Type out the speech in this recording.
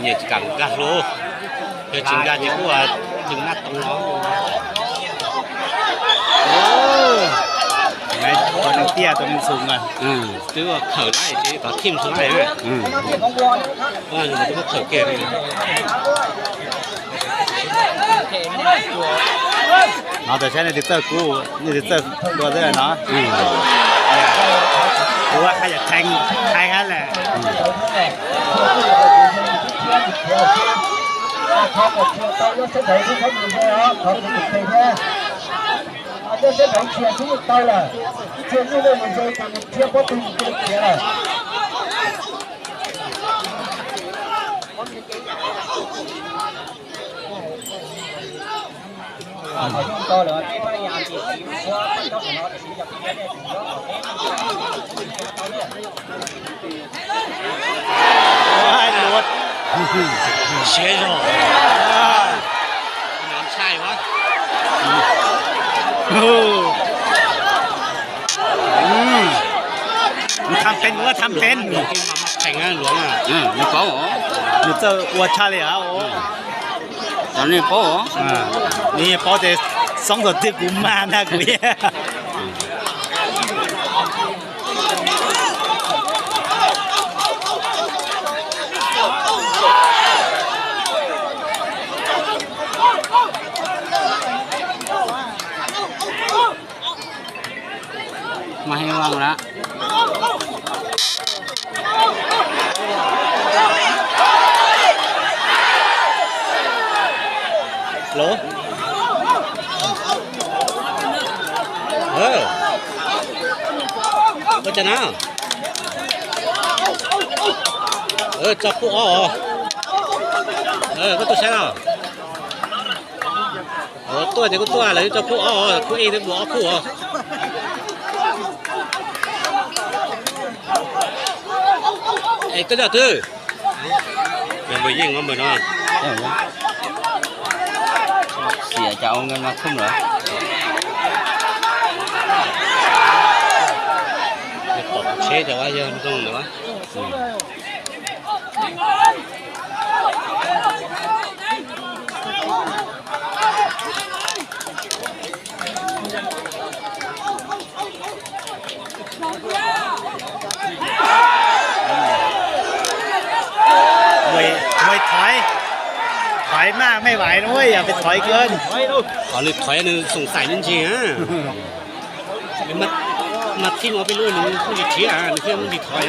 Ces tsis kam nkag hlo, yog tsis nkag ces kuj ua tug naj too no. Tus neeg tiaj tus neeg xum mas twb ua khawm lawm ces tov thim xwb na. Twb ua khawm kiag. No tas saib nej tus txawj kub, nej tus txawj dua xwb no. Kuv haj yam theej hab lawm. Siab zog. Ntshai ua. Tham peb, tham peb. Nws paub, nws txawj ua tshaj li hab. Cov nej paub, nej paub tias xoob thaum twg kuv mag ntag kuv. Mas he vang lawm. Los, ua cas na? Tso khub ob os. Koj tuaj saib los. Tuaj ces kuj tuaj, lawv tso khub ob, khub ib twb mus ob khub os. Es koj cov twg? Npawg Yeej, npawg no. Xiam cas ua nkees mas thum lawm. Pom tsheb cov yawg zoo ntawd. Mus thov, thov maj mej vais no yog peb thov kiag. Qhov nws thov nws xoom xais me ntsis. Mas thib no peb lub nws kuj tsis thiab, nws thiaj muaj ntsis thov.